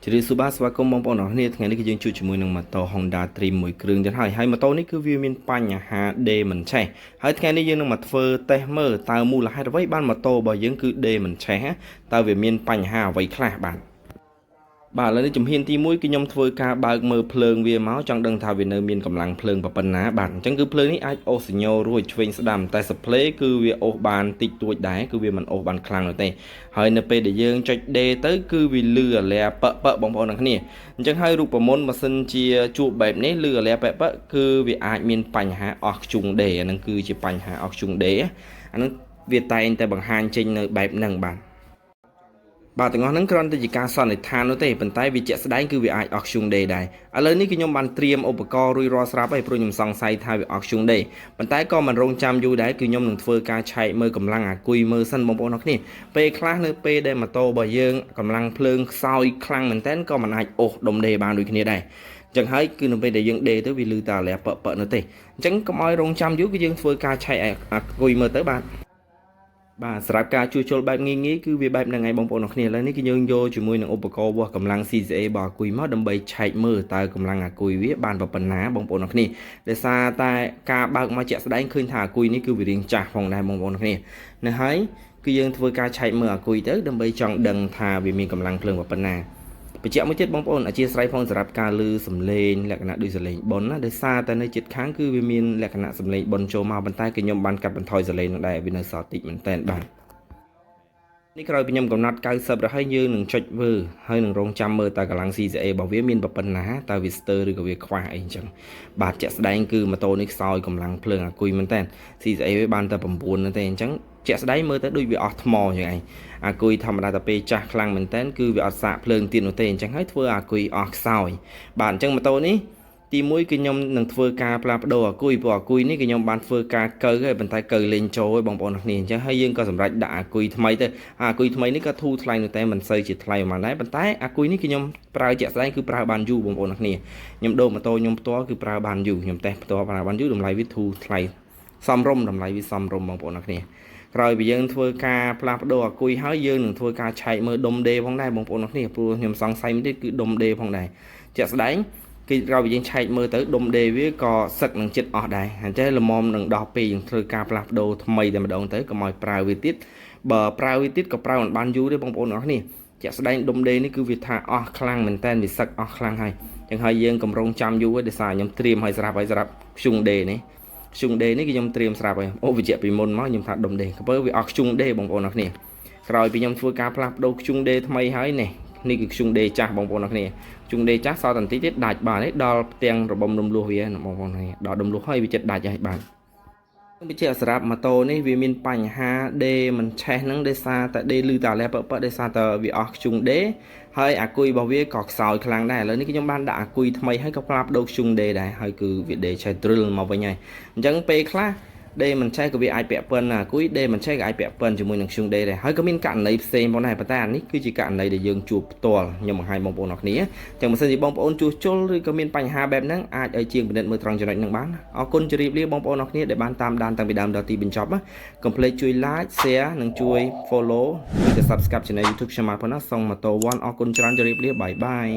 ជម្រាបសួរបាទស្វាគមន៍បងប្អូនអរគ្នាថ្ងៃនេះគឺយើងជួបជាមួយនឹងម៉ូតូ Honda Dream មួយគ្រឿងទៀតហើយហើយម៉ូតូនេះគឺវាមានបញ្ហាដេមិនឆេះហើយថ្ងៃនេះយើងនឹងមកធ្វើតេស្តមើលតើមូលហេតុអ្វីបានម៉ូតូរបស់យើងគឺដេមិនឆេះតើវាមានបញ្ហាអ្វីខ្លះបាទបាទឥឡូវនេះជំហានទី1គឺខ្ញុំធ្វើការបើកមើលភ្លើងវាមកចង់ដឹងថាវានៅមានកម្លាំងភ្លើងប៉ុណ្ណាបាទអញ្ចឹងគឺភ្លើងនេះអាចអូសស៊ីញ៉ូរួចឆ្វេងស្ដាំតែ supply គឺវាអូសបានតិចតួចដែរគឺវាមិនអូសបានខ្លាំងនោះទេហើយនៅពេលដែលយើងចុចដេទៅគឺវាលឺអាឡាប៉ប៉បងប្អូនទាំងគ្នាអញ្ចឹងហើយរូបមន្តម៉ាស៊ីនជាជួបបែបនេះលឺអាឡាប៉ប៉គឺវាអាចមានបញ្ហាអស់ខ្ជុងដេអាហ្នឹងគឺជាបញ្ហាអស់ខ្ជុងដេអាហ្នឹងវាតែងតែបង្ហាញចេញនៅបែបហ្នឹងបាទបាទទាំងអស់ហ្នឹងគ្រាន់តែជាការសន្និដ្ឋាននោះទេប៉ុន្តែវាជាក់ស្ដែងគឺវាអាចអស់ខ្ជុងដេដែរឥឡូវនេះគឺខ្ញុំបានត្រៀមឧបករណ៍រួចរាល់ស្រាប់ហើយព្រោះខ្ញុំសង្ស័យថាវាអស់ខ្ជុងដេប៉ុន្តែក៏មិនរងចាំយូរដែរគឺខ្ញុំនឹងធ្វើការឆែកមើលកម្លាំងអាគុយមើលសិនបងប្អូនអរគ្នាពេលខ្លះនៅពេលដែលម៉ូតូរបស់យើងកម្លាំងភ្លើងខ្សោយខ្លាំងមែនតើក៏មិនអាចអូសដុំដេបានដូចគ្នាដែរអញ្ចឹងហើយគឺនៅពេលដែលយើងដេទៅវាលឺតាលាប៉ប៉នោះទេអញ្ចឹងកុំឲ្យរងចាំយូរគឺយើងធ្វើការឆែកអាគុយមើលទៅបាទបាទសម្រាប់ការជួសជុលបែបងាយងាយគឺវាបែបហ្នឹងឯងបងប្អូនអរគ្នាឥឡូវនេះគឺយើងយកជាមួយនឹងឧបករណ៍វាស់កម្លាំង CCA របស់អាគុយមកដើម្បីឆែកមើលតើកម្លាំងអាគុយវាបានប៉ុណ្ណាបងប្អូនអរគ្នាដោយសារតែការបើកមកជាក់ស្ដែងឃើញថាអាគុយនេះគឺវារាងចាស់ផងដែរបងប្អូនអរគ្នានៅហើយគឺយើងធ្វើការឆែកមើលអាគុយទៅដើម្បីចង់ដឹងថាវាមានកម្លាំងភ្លើងប៉ុណ្ណាបញ្ជាក់មួយទៀតបងប្អូនអធ្យាស្រ័យផងសម្រាប់ការលឺសំឡេងលក្ខណៈដូចសំឡេងប៉ុនណាដោយសារតែនៅជិតខាងគឺវាមានលក្ខណៈសំឡេងប៉ុនចូលមកប៉ុន្តែគឺខ្ញុំបានកាត់បន្ថយសំឡេងនឹងដែរវានៅសល់តិចមែនតើបាទនេះក្រោយពីខ្ញុំកំណត់90រហើយយើងនឹងចុចវើហើយនឹងរងចាំមើលតើកម្លាំង CCA របស់វាមានប៉ុណ្ណាតើវាស្ទើរឬក៏វាខ្វះអីអញ្ចឹងបាទជាក់ស្ដែងគឺម៉ូតូនេះខ្សោយកម្លាំងភ្លើងអាគុយមែនតើ CCA វាបានតែ9ទេអញ្ចឹងជាក់ស្ដែងមើលទៅដូចវាអស់ថ្មអញ្ចឹងឯងអាគុយធម្មតាតែពេលចាស់ខ្លាំងមែនតើគឺវាអត់សាកភ្លើងទៀតនោះទេអញ្ចឹងហើយធ្វើអាគុយអស់ខ្សោយបាទអញ្ចឹងម៉ូតូនេះទី1គឺខ្ញុំនឹងធ្វើការផ្លាស់ប្ដូរអាគុយព្រោះអាគុយនេះគឺខ្ញុំបានធ្វើការកើហើយប៉ុន្តែកើលេងចូលហើយបងប្អូនគ្នាអញ្ចឹងហើយយើងក៏សម្រេចដាក់អាគុយថ្មីទៅអាគុយថ្មីនេះក៏ធូរថ្លៃនោះតែមិនសូវជាថ្លៃប៉ុន្មានដែរប៉ុន្តែអាគុយនេះគឺខ្ញុំប្រើជាក់ស្ដែងគឺប្រើបានយូរបងប្អូនគ្នាខ្ញុំដូរម៉ូតូខ្ញុំផ្ទាល់គឺប្រើបានយូរខ្ញុំតេស្តផ្ទាល់ប្រើបានយូរតម្លៃវាធូរថ្លៃសមរម្យតម្លៃវាសមរម្យបងប្អូនគ្នាក្រោយពីយើងធ្វើការផ្លាស់ប្ដូរអាគុយហើយយើងនឹងធ្វើការឆែកមើលដុំដេផងដែរបងប្អូនគ្នាព្រោះខ្ញុំសង្ស័យមួយទៀតគឺដុំដេផងដែរជាក់ស្ដែងគឺក្រោយពីយើងឆែកមើលទៅដុំដេវាក៏សឹកនឹងចិត្តអស់ដែរអញ្ចឹងល្មមនឹងដោះពេលយើងធ្វើការផ្លាស់ប្ដូរថ្មីតែម្ដងទៅកុំឲ្យប្រើវាទៀតបើប្រើវាទៀតក៏ប្រើមិនបានយូរទេបងប្អូនអរគ្នាជាក់ស្ដែងដុំដេនេះគឺវាថាអស់ខ្លាំងមែនតើវាសឹកអស់ខ្លាំងហើយចឹងហើយយើងកម្រងចាំយូរហើយដោយសារខ្ញុំត្រៀមឲ្យស្រាប់ហើយស្រាប់ខ្ជុងដេនេះខ្ជុងដេនេះគឺខ្ញុំត្រៀមស្រាប់ហើយអូវិជ្ជាពីមុនមកខ្ញុំថាដុំដេក៏ពើវាអស់ខ្ជុងដេបងប្អូនអរគ្នាក្រោយពីខ្ញុំធ្វើការផ្លាស់ប្ដូរខ្ជុងដេថ្មីហើយនេះនេះគឺខ្ជុងដេចាស់បងប្អូនអរគ្នាខ្ជុងដេចាស់សល់តែបន្តិចទៀតដាច់បាទនេះដល់ផ្ទាំងរបំរំលោះវាបងប្អូនគ្នាដល់រំលោះហើយវាចិត្តដាច់ហើយបាទបញ្ជាក់សម្រាប់ម៉ូតូនេះវាមានបញ្ហាដេមិនឆេះហ្នឹងដោយសារតែដេលឺតាលែពពដោយសារតែវាអស់ខ្ជុងដេហើយអាគុយរបស់វាក៏ខ្សោយខ្លាំងដែរឥឡូវនេះខ្ញុំបានដាក់អាគុយថ្មីហើយក៏ផ្លាស់ប្ដូរខ្ជុងដេដែរហើយគឺវាដេឆេះទ្រិលមកវិញហើយអញ្ចឹងពេលខ្លះដេមិនឆេះក៏វាអាចពាក់ព័ន្ធអាគុយដេមិនឆេះក៏អាចពាក់ព័ន្ធជាមួយនឹងខ្ជុងដេដែរហើយក៏មានករណីផ្សេងផងដែរប៉ុន្តែអានេះគឺជាករណីដែលយើងជួបផ្ទាល់ខ្ញុំបង្ហាញបងប្អូនអរគ្នាចឹងបើសិនជាបងប្អូនជួសជុលឬក៏មានបញ្ហាបែបហ្នឹងអាចឲ្យជាងពិនិត្យមើលត្រង់ចំណុចហ្នឹងបានអរគុណជម្រាបលាបងប្អូនអរគ្នាដែលបានតាមដានតាំងពីដើមដល់ទីបញ្ចប់ណាកុំភ្លេចជួយ like share និងជួយ follow ឬក៏ subscribe channel YouTube ខ្ញុំមកផងណាសុងម៉ូតូ1អរគុណច្រើនជម្រាបលា bye bye.